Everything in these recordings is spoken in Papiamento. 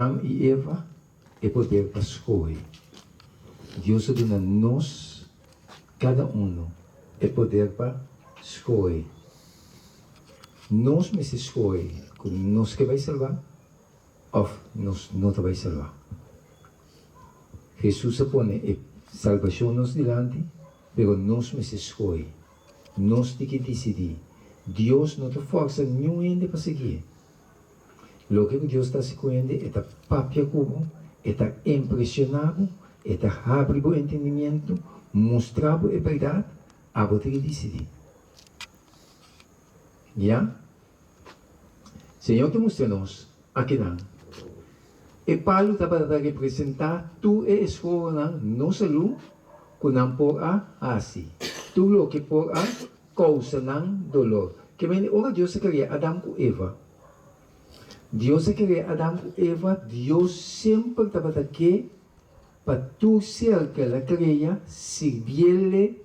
Adam i Eva e poder pa skohe. Dios a duna nos kada unu e poder pa skohe. Nos mester skohe ku nos ke bai salbá òf nos no ta bai salbá. Hesus a pone e salbashon nos dilanti, pero nos mester skohe. Nos tin ki disidí. Dios no ta fòrsa niun hende pa siguié. Loke ku Dios ta hasi ku hende, e ta papia ku bo, e ta impresioná bo, e ta habri bo entendimiento, mustra bo e bèrdat, abo ta ke disidí. Ya? Señor ta mustra nos akinan. E palu tabata ta representá tur e esfogonan no salú ku nan por a hasi, tur loke por a Kousa nan dolor. Ke mende ora Dios a krea Adam ku Eva? Dios a krea Adam ku Eva, Dios semper tabata ke pa tur ser ku el a krea sirbiele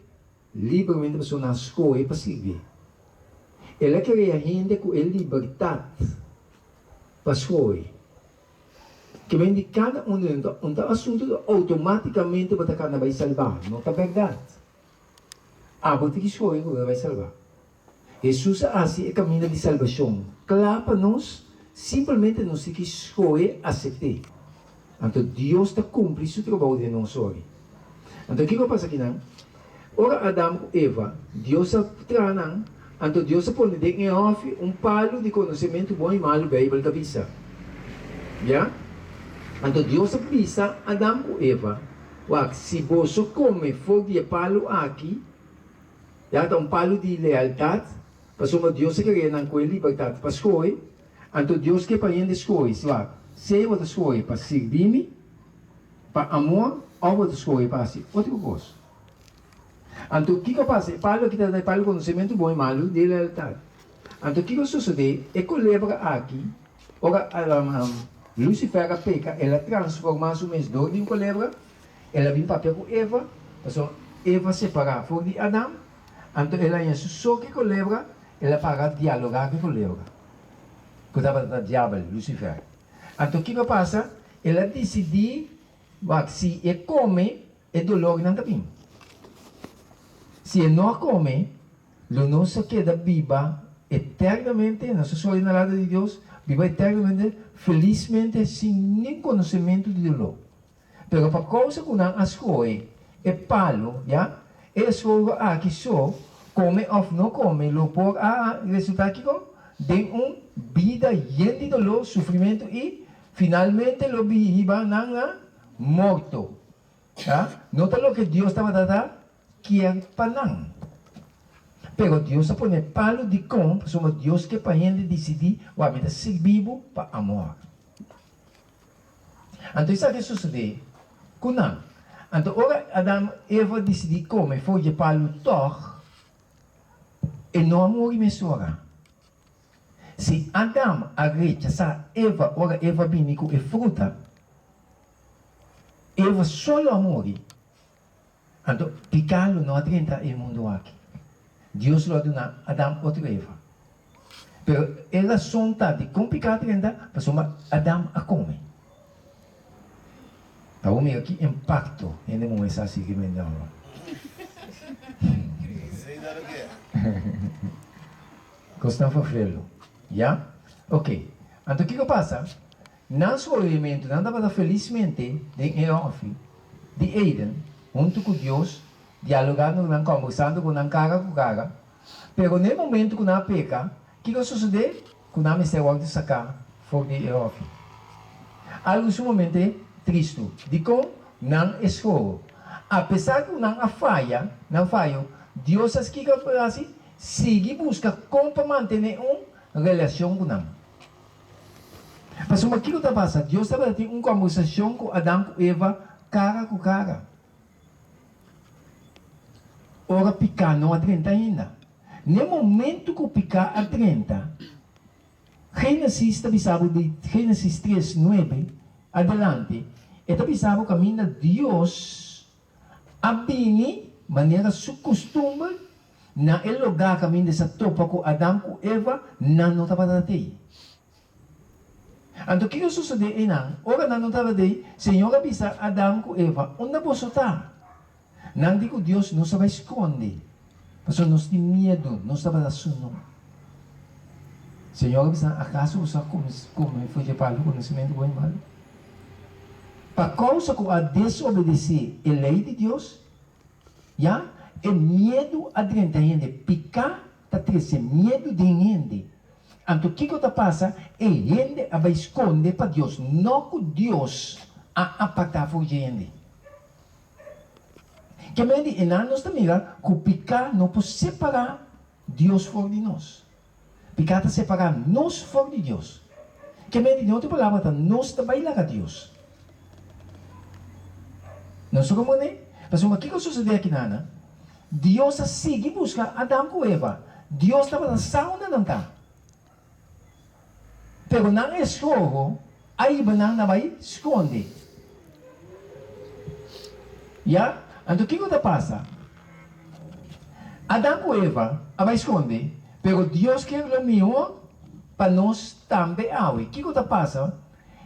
libremente pasobra nan a skohe pa sirbié. El a krea hende ku e libertat pa skohe. Ke mende kada un di nan un ta asuntu ku outomátikamente bo ta kana bai salbá. No ta bèrdat. Abo tin ki skohe ku bo ta bai salba. Hesus a hasi e kaminda di salbashon kla pa nos, simpelmente nos tin ki skohe asept'é. Anto Dios ta kumpli su trabou den nos ori. Anto kiko a pasa akinan? Ora Adam ku Eva, Dios a traha nan, anto Dios a pone den e hòfi un palu di konosementu bon i malu, Beibel ta bisa. Ya? Anto Dios a bisa Adam ku Eva, Wak, si boso kome for di e palu aki, ya ta un palu di lealtat, pasobra Dios a krea nan ku e libertat pa skohe, anto Dios ke pa hende skohe, wak, sea bo ta skohe pa sirbi mi, pa amor, òf bo ta skohe pa hasi otro kos. Anto kiko a pasa? E palu aki ta e palu di konosementu bon i malu di lealtat. Anto kiko a sosodé? E kolebra aki, Ora Lucifer a peca, el a transforma su mes door di un colebra, el a bin papia cu Eva, pasobra Eva separa for di Adam, anto el a haña su so cu e colebra, el a para dialoga cu e colebra, cu tabata ta diabel, Lucifer. Anto kico a pasa? El a dicidi, wak, si e come, e dolornan ta bin. Si e no a come, Lo nos a keda biba eternamente, nos a soli na lado di Dios, biba eternamente, felismente, sin nin konosementu di doló. Pero pa kousa ku nan a skohe e palu, ya, e esfogo aki so, kome òf no kome, lo por a resultá kiko? Den un bida yen di doló, sufrimentu i, finalmente lo hiba nan na morto. Ya, no ta loke Dios tabata ta Kier pa nan. Pero Dios a pone palu dikon pasobra Dios ke pa hende disidí, Wak, mi ta sirbi bo pa amor. Anto esaki a sosodé ku nan. Anto ora Adam Eva disidí kome for dje palu tòg, e no a muri mesora. Si Adam a rechasá Eva ora Eva bini ku e fruta, Eva so lo a muri. Anto, piká lo no a drenta e mundu aki. Dios lo a duna Adam otro Eva. Pero e rason ta dikon piká a drenta, pasobra Adam a kome. Awor mira ki impakto hende muhé sa hasi riba hende hòmber. Kosnan ferfelu, ya? Oke. Anto kiko pasa? Nan sobrevivimentunan tabata felismente den e hòfi di Eden huntu ku Dios, dialogando ku nan, kòmbersando ku nan kara ku kara. Pero n'e momentu ku nan a peka, kiko a sosodé? Ku nan mester wòrdu saká for di e hòfi. Algu sumamente tristu. Dikon? Nan esfogo. Apesar ku nan a faya, nan fayo, Dios a kiko a hasi? Sigui buska kon pa mantené un relashon ku nan. Pasobra kiko ta pasa? Dios tabata tin un kòmbersashon ku Adam ku Eva kara ku kara. Ora piká no a drenta ainda. N'e momentu ku piká a drenta, Génesis ta bisa bo di Génesis tres nuebe adelante, e ta bisa bo kaminda Dios a bini manera su kustumber Na e lugá kaminda es a topa ku Adam ku Eva, nan no tabata t'ei. Anto kiko a sosodé einan? Ora nan no tabata ei, Señor a bisa Adam ku Eva, Unda boso ta? Nan di ku Dios, Nos a bai skonde, pasobra nos tin miedu, nos tabata sunú. Señor a bisa nan, Akaso boso a kome for dje palu konosementu bon i malu? Pa kousa ku a desobedesé e lei di Dios, ya, e miedu a drenta hende. Piká ta trese miedu den hende. Anto kiko ta pasa? E hende a bai skonde pa Dios, no ku Dios a apartá for dje hende. Ke men di enan nos ta mira ku piká no por separá Dios for di nos. Piká ta separá nos for di Dios. Ke men di den otro palabra ta nos ta bai laga Dios. Nos ta komprendé? Pasobra kiko a sosodé akinana? Dios a sigui buska Adam ku Eva. Dios tabata sa unda nan ta. Pero nan eskoho a hiba nan na bai skonde. Ya? Anto kiko ta pasa? Adam ku Eva a bai skonde, pero Dios kier lo mihó pa nos tambe awe. Kiko ta pasa?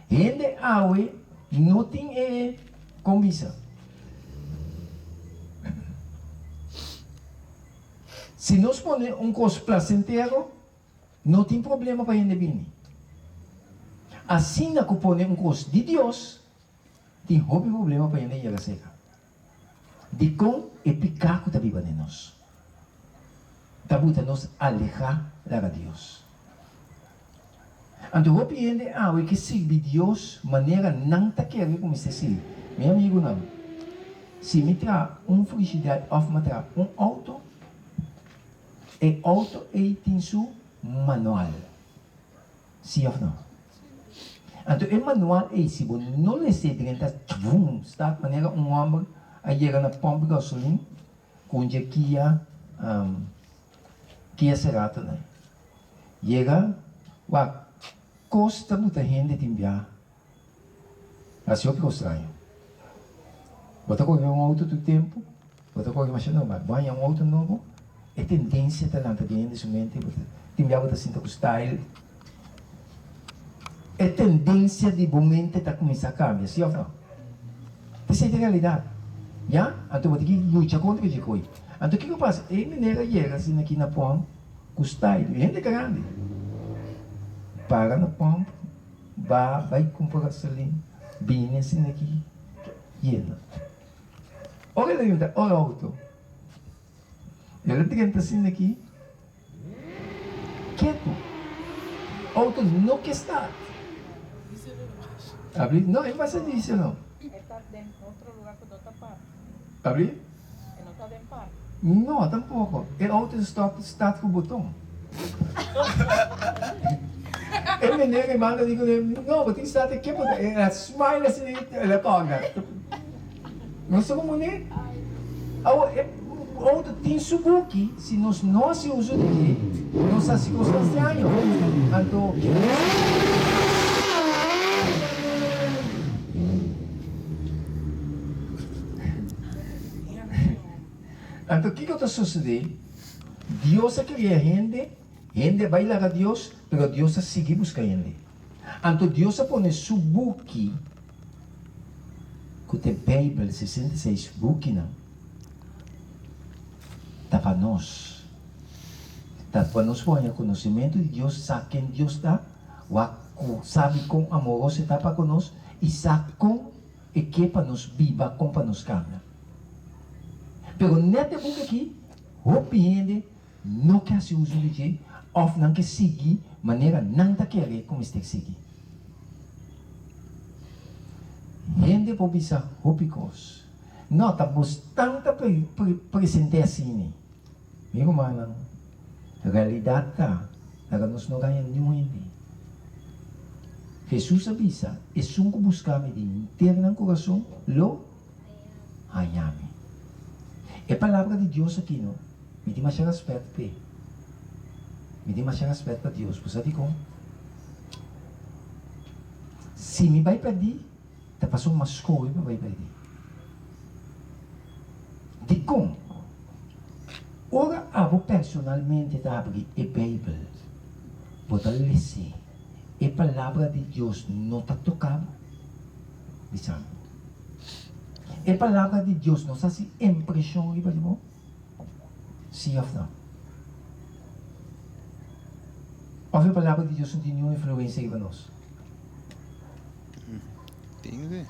Hende awe no tin e, kon bisa? Si nos pone un kos plasentero, no tin problema pa hende bini. Asina ku pone un kos di Dios, tin hopi problema pa hende yega serka. Dikon e piká ku ta biba den nos ta buta nos alehá laga Dios? Anto hopi hende awe ke sirbi Dios manera nan ta kere ku mester sirbi. Mi amigunan, si mi traha un frishiday òf mi traha un outo, e outo ei tin su manual. Si òf no? Anto e manual ei si bo no les'é drenta tjvum start manera un hòmber a yega na pòmp gasolin ku un dje Kia Kia Cerato nan. Yega wak kos ta buta hende tin bia hasi hopi kos straño. Bo ta kore un outo tur tempu, bo ta kore masha normal. Bo haña un outo nobo, e tendensia ta lanta den hende su mente, bo ta tin bia bo ta sinta ku style. E tendensia di bo mente ta kuminsá kambia, si òf no? Esei ta e realidat. Ya? Anto bo tin ki lucha kontra dje koi. Anto kiko pasa? E meneer a yega asina aki na pòmp ku style. Hende grandi. Para na pòmp, ba bai kumpra gasolin, bini asina aki, yena. Ora el a yunta ora outo, el a drenta asina aki. Ketu. Auto no ke start. Abri? No, e pasa diesel no. E ta den otro lugar ku no ta park. Abri? E no ta den park. No, tampoko. E auto ta stop start ku boton. E meneer e manda di kuné, no, bo tin start e ke boton. E a smile asina el a kòrda. Nos ta komo ne? Awor, e outo tin su buki, si nos no hasi uso di dje, nos hasi kosnan straño. Anto. Anto kiko ta sosodé? Dios a kria hende, hende a bai laga Dios, pero Dios a sigui buska hende. Anto Dios a pone su buki. Ku ta e Beibel, 66 bukinan, ta pa nos. Ta pa nos por haña konosementu di Dios, sa ken Dios ta, wak ku sabi kon amoroso e ta pa ku nos i sa kon e ke pa nos biba, kon pa nos kana. Pero nèt e buki akí, hopi hende no ke hasi uso di dje òf nan ke sigui manera nan ta kere ku mester sigui. Hende por bisa hopi kos. No, ta bosnan ta present'é asini. Mi rumannan, realidat ta, laga nos no gaña niun hende. Hesus a bisa, Esun ku buska mi di henter nan kurason lo haña mi. E palabra di Dios aki no. Mi tin masha rèspèt p'e. Mi tin masha rèspèt pa Dios. Bo sa dikon? Si mi bai pèrdí, ta pasobra mi a skohe pa bai pèrdí. Dikon? Ora abo personalmente ta habri e Beibel, bo ta les'é. E Palabra di Dios no ta toca bo? Bisa mi. E Palabra di Dios no sa haci impresion riba di bo? Sí of no? Of e Palabra di Dios no tin niun influencia riba nos? Tin sí.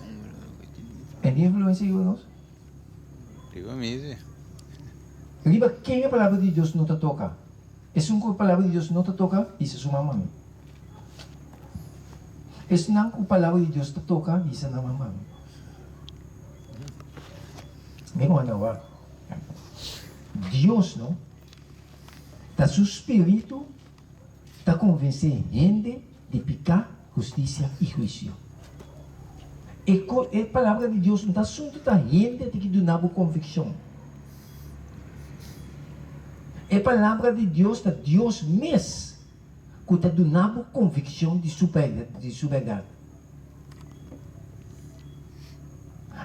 E tin influencia riba nos? Riba mi sí. Riba ken e Palabra di Dios no ta toca? Esun ku e Palabra di Dios no ta toka, hisa su man pa mi. Esnan ku Palabra di Dios ta toka, hisa nan man pa mi. Mi ku anda wak. Dios no ta su spiritu ta konvensé hende di piká, hustisia i huisio. E e Palabra di Dios no ta asuntu ta hende tin ki duna bo konvikshon. E Palabra di Dios ta Dios mes ku ta duna bo konvikshon di su di su bèrdat.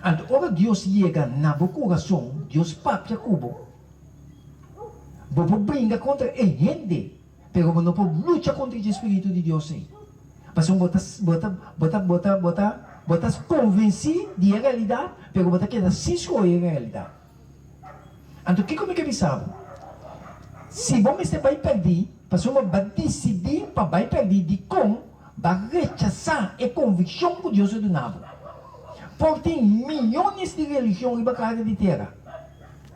Anto ora Dios yega na bo kurason, Dios papia ku bo, bo por bringa kontra e hende. Pero bo no por lucha kontra dje spiritu di Dios ei. Pasobra bo ta, bo ta, bo ta, bo ta, bo ta, bo ta konvensí di e realidat, pero bo ta keda sin skohe e realidat. Anto kiko mi ke bisa bo? Si bo mester bai pèrdí, pasobra bo a disidí pa bai pèrdí, dikon bo a rechasá e konvikshon ku Dios a duna bo? Por tin miyones di religion riba kara di tera.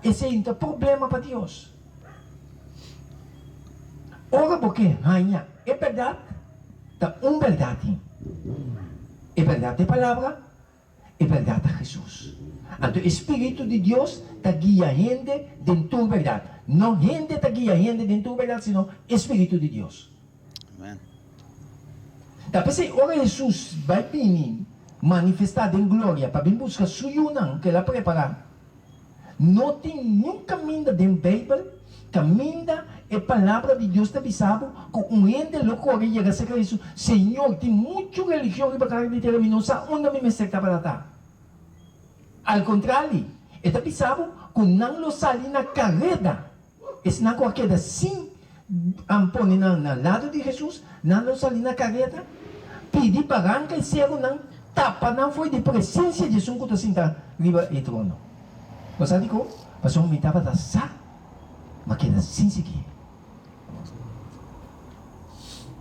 Esei no ta problema pa Dios. Ora bo ke haña e bèrdat, ta un bèrdat tin. E bèrdat ta e Palabra, e bèrdat ta Hesus. Anto e spiritu di Dios ta guia hende den tur bèrdat. No hende ta guia hende den tur bèrdat, sino e spiritu di Dios. Ta p'esei ora Hesus bai bini manifestá den gloria pa bin buska su yunan ku el a prepará, No tin niun kaminda den Beibel kaminda e Palabra di Dios ta bisa bo ku un hende lo kore yega serka Hesus, Señor, tin muchu religion riba kara di tera, mi no sa unda mi mester tabata ta. Al kontrali, e ta bisa bo ku nan lo sali na kareda. Esnan ku a keda sin pone nan na lado di Hesus, nan lo sali na kareda, pidi baranka i serunan tapa nan fo'i di presensia di esun ku ta sinta riba e trono. Bo sa dikon? Pasobra mi tabata sa, ma keda sin sigui.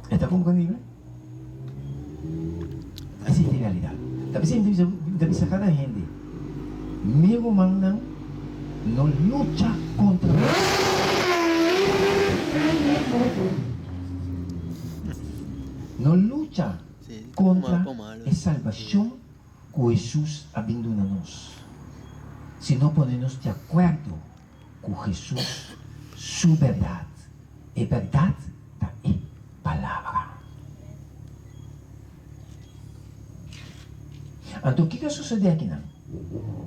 E ta komprendibel? Esei ta e realidat. Ta p'esei mi ta bisa kada hende, Mi rumannan, no lucha kontra No lucha kontra e salbashon ku Hesus a bin duna nos, sino pone nos di akuerdo ku Hesus su bèrdat. E bèrdat ta e Palabra. Anto kiko a sosodé akinan?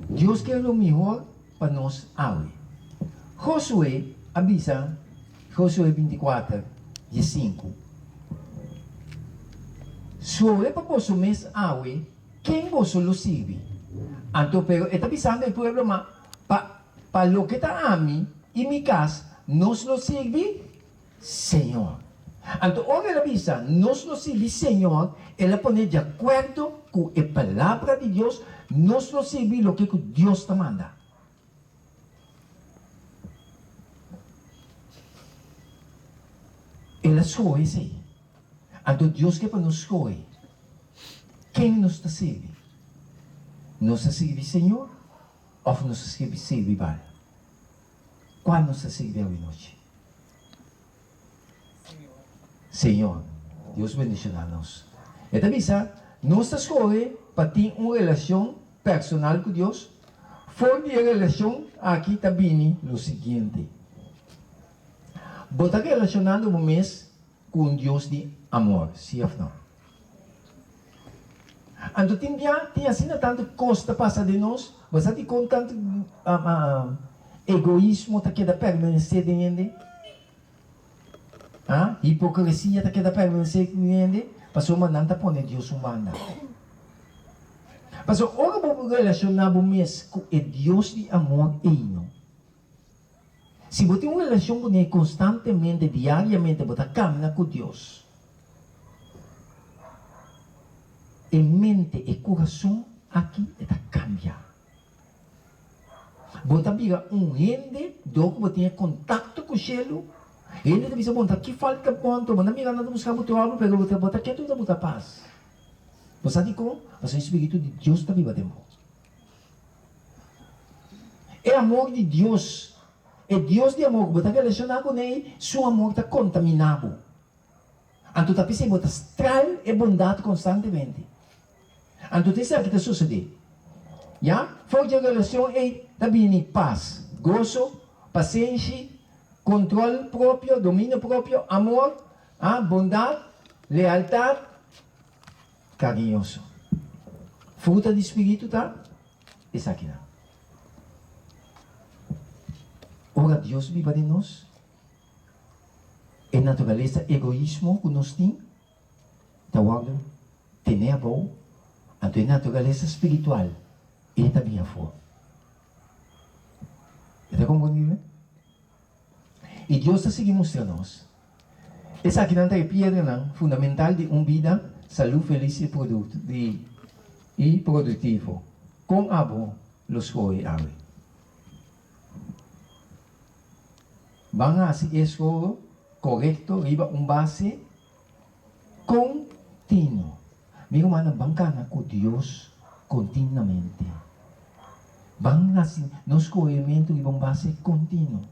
Dios kier lo mihor pa nos awe. Josué a bisa, Josué bintikuater, diesinku, Skohe pa boso mes awe ken boso lo sirbi. Anto pero e ta bisando e pueblo, Ma pa pa loke ta ami i mi kas, nos lo sirbi Señor. Anto ora el a bisa, Nos lo sirbi Señor, el a pone di akuerdo ku e Palabra di Dios, nos lo sirbi loke ku Dios ta manda. El a skohe esei. Anto Dios ke pa nos skohe ken nos ta sirbi. Nos ta sirbi Señor òf nos ta sirbi Baal? Kua nos ta sirbi awinochi? Señor. Dios bendiciona nos. E ta bisa, nos ta scoge pa tin un relacion personal cu Dios. For di e relacion aki ta bini lo siguiente. Bo ta relacionando bo mes cu un Dios di amor, si of no? Anto tin bia tin asina tantu kos ta pasa den nos, bo sa dikon tantu egoismo ta keda permanesé den hende? Ha? Hipokresia ta keda permanesé den hende? Pasobra nan ta pone Dios un banda. Pasobra ora bo relashoná bo mes ku e Dios di amor ei no, si bo tin un relashon kuné konstantemente, diariamente bo ta kamna ku Dios. E mente, e kurason aki e ta kambia. Bo ta bira un hende dor ku bo tin e kontakto ku shelu. Hende ta bisa bo ta ki falta bo anto bo na mira nan ta buska bo tròbel pero bo ta bo ta ketu ta bo ta pas. Bo sa dikon? Pasobra e spiritu di Dios ta biba den bo. E amor di Dios, e Dios di amor ku bo ta relashoná kuné, su amor ta kontaminá bo. Anto ta p'esei bo ta stral e bondat konstantemente. Anto ta esaki ta sosodé. Ya, for dje relashon ei ta bini pas, goso, pasenshi, kontrol propio, dominio propio, amor, a, bondat, lealtat, kariñoso. Fruta di spiritu ta esakinan. Ora Dios biba den nos, E naturalesa egoismo ku nos tin ta wòrdu tené abou, anto e naturalesa spiritual e ta bin afó. E ta komprendí? I Dios ta sigui mustra nos. Esakinan ta e piedranan fundamental di un bida salú, felis i i produktivo. Kon abo lo skohe awe? Ban hasi e esfogo korekto riba un base kontino. Mi rumannan, ban kana ku Dios kontinamente. Ban hasi nos skohementu riba un base kontino.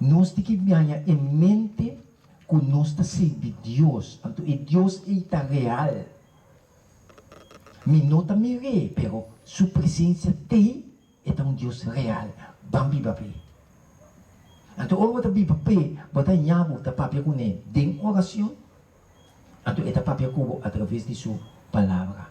Nos tin ki haña e mente ku nos ta sirbi Dios, anto e Dios ei ta real. Mi no ta mir'é, pero su presensia t'ei. E ta un Dios real. Ban biba p'e. Anto ora bo ta biba p'e, bo ta ña bo ta papia kuné den oracion, anto e ta papia ku bo atraves di su Palabra.